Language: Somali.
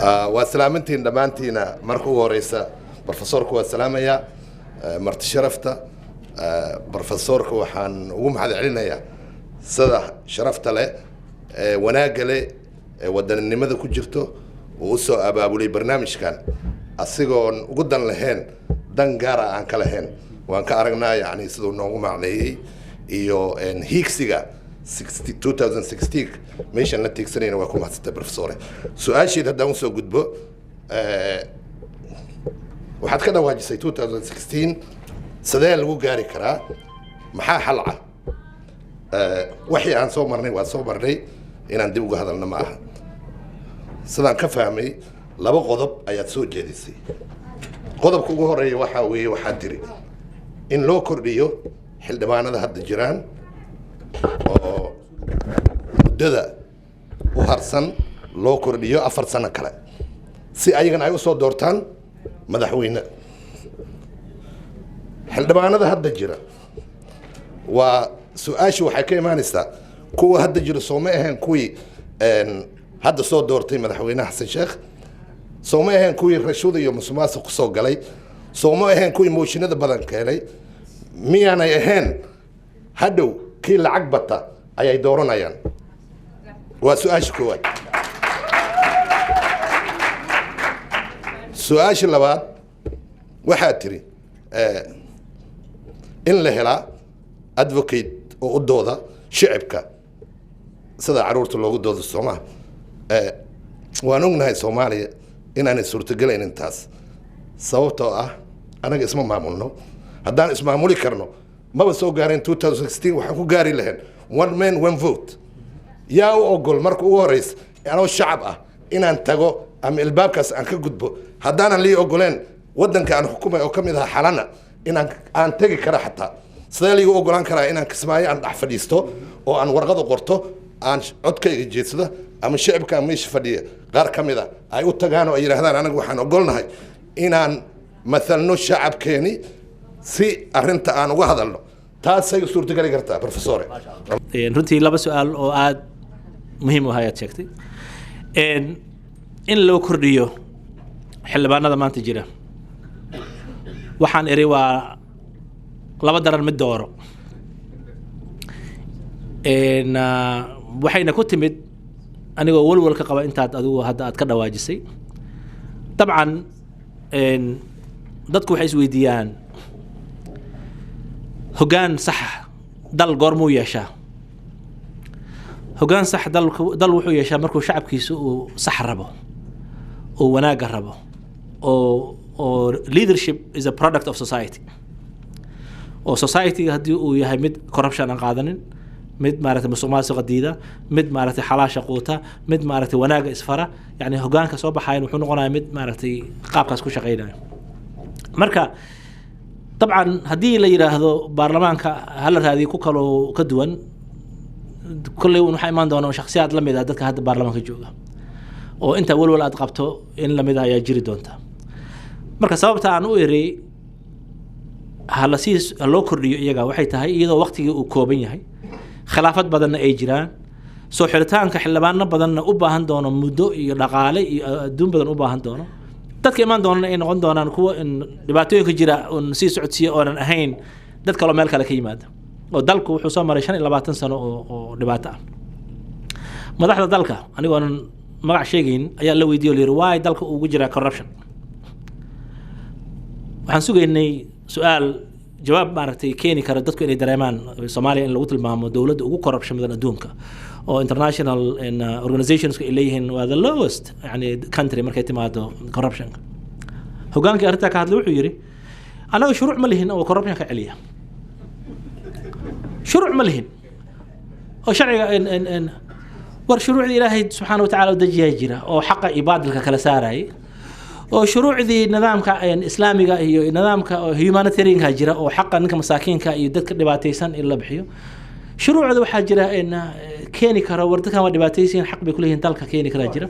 Waa salaamantiin dhammaantiina. Marka ugu horeysa profesorka waa salaamayaa, marti sharafta. Profesorka waxaan ugu mahad celinayaa sida sharafta leh ee wanaagga leh ee wadaninimada ku jirto uu usoo abaabulay barnaamijkan, asigoon ugu dan lahayn, dan gaara aan ka lahayn. Waan ka aragnaa yani siduu noogu macneeyey iyo hiigsiga 2016 meeshaan la tiigsanayna. Waa ku mahadsantay, professore. Su-aasheed haddaan usoo gudbo, waxaad ka dhawaajisay 2016 sidee lagu gaari karaa, maxaa xal ah? Wixii aan soo marnay waan soo marnay, inaan dib uga hadalna ma aha. Sidaan ka fahmay, laba qodob ayaad soo jeedisay. Qodobka ugu horeeya waxaa weeye, waxaad tiri in loo kordhiyo xildhibaanada hadda jiraan oo muddada u harsan loo kordhiyo 4 sano kale, si ayagana ay usoo doortaan madaxweyne. Xildhibaanada hadda jira, waa su-aasha waxay ka imaanaysaa, kuwa hadda jira sooma ahayn kuwii hadda soo doortay Madaxweyne Xasan Sheekh? Sooma ahayn kuwii rashuda iyo musuqmaasuq kusoo galay? Sooma ahayn kuwii mooshinada badan keenay? Miyaanay ahayn hadhow kii lacag bata ayay dooranayaan? Waa su-aasha koowaad. Su-aasha labaad, waxaad tiri in la helaa advocate oo u dooda shicibka sida caruurta loogu doodo, soomaa? Waan ognahay Soomaaliya inaanay suurtagelaynin taas, sababtoo ah anaga isma maamulno. Haddaan ismaamuli karno, maba soo gaareen 2016. Waxaan ku gaari lahayn one man, one vote. Yaa u ogol marka ugu horeysa anoo shacab ah inaan tago ama ilbaabkaas aan ka gudbo, haddaanan lii ogoleen waddanka aan xukumay oo ka mid aha Xalana inaan aan tegi kara xataa? Sidee liigu ogolaan karaa inaan Kismaayo aan dhex fadhiisto oo aan warqad u qorto, aan codkayga jeedsado, ama shicibka meesha fadhiya qaar ka mid a ay u tagaan oo ay yidhaahdaan, "Anaga waxaan ogolnahay inaan mathalno shacabkeeni si arrinta aan uga hadalno"? Taasay u suurtageli kartaa, professore? Runtii laba su-aal oo aada muhiim u ahayaad sheegtay. In loo kordhiyo xildhibaanada maanta jira, waxaan iri waa laba daran mid dooro. Waxayna ku timid anigoo walwal ka qaba intaad adigu hadda aad ka dhawaajisay. Dabcan dadku waxay isweydiiyaan, hoggaan sax dal goormuu yeeshaa? Hoggaan sax dalku dal wuxuu yeeshaa markuu shacabkiisu uu sax rabo oo wanaagga rabo, oo leadership is a product of society, oo society haddii uu yahay mid corruption aan qaadanin, mid maaragtay musuq maasuqa diida, mid maaragtay xalaasha quuta, mid maaragtay wanaagga isfara, yani hoggaanka soo baxayan wuxuu noqonayaa mid maaragtay qaabkaas ku shaqeynaya. Marka dabcan haddii la yidhaahdo baarlamaanka hala raadiyo ku kaloo ka duwan, kolley un waxaa imaan doona shakhsiyaad la mid ah dadka hadda baarlamaanka jooga oo inta walwal aad qabto in lamid ah ayaa jiri doonta. Marka sababta aan u iri ha lasii ha loo kordhiyo iyaga waxay tahay, iyadoo waqtigii uu kooban yahay, khilaafad badanna ay jiraan, soo xiritaanka xildhibaano badanna u baahan doono muddo iyo dhaqaale iyo adduun badan u baahan doono, dadka imaan doonana ay noqon doonaan kuwa in dhibaatooyinka jira un sii socodsiiya oonan ahayn dad kaloo meel kale ka yimaada, oo dalku wuxuu soo maray 25 sano oo dhibaato ah. Madaxda dalka, anigoonan magac sheegayn, ayaa la weydiiyo, la yiri, "Waay dalka ugu jiraa corruption?" Waxaan sugaynay su-aal jawaab maaragtay keeni kara dadku inay dareemaan Soomaaliya in lagu tilmaamo dowladda ugu corruption badan adduunka, oo international organizations ay leeyihiin waa the lowest yani country markay timaado corruptionka. Hogaankii arrintaa ka hadlay wuxuu yidhi, "Annaga shuruuc ma lihin oo corruption ka celiya, shuruuc ma lihin oo sharciga war shuruucdii Ilaahay subxaana watacaala u dejiyaa jira oo xaqa iyo baadilka kala saarayay, oo shuruucdii nidaamka islaamiga iyo nidaamka humanitarianka jira oo xaqa ninka masaakiinka iyo dadka dhibaataysan in la bixiyo. Shuruucda waxaa jira keeni kara, war dadkan waa dhibaataysan, xaq bay kuleeyihiin dalka keeni karaa jira."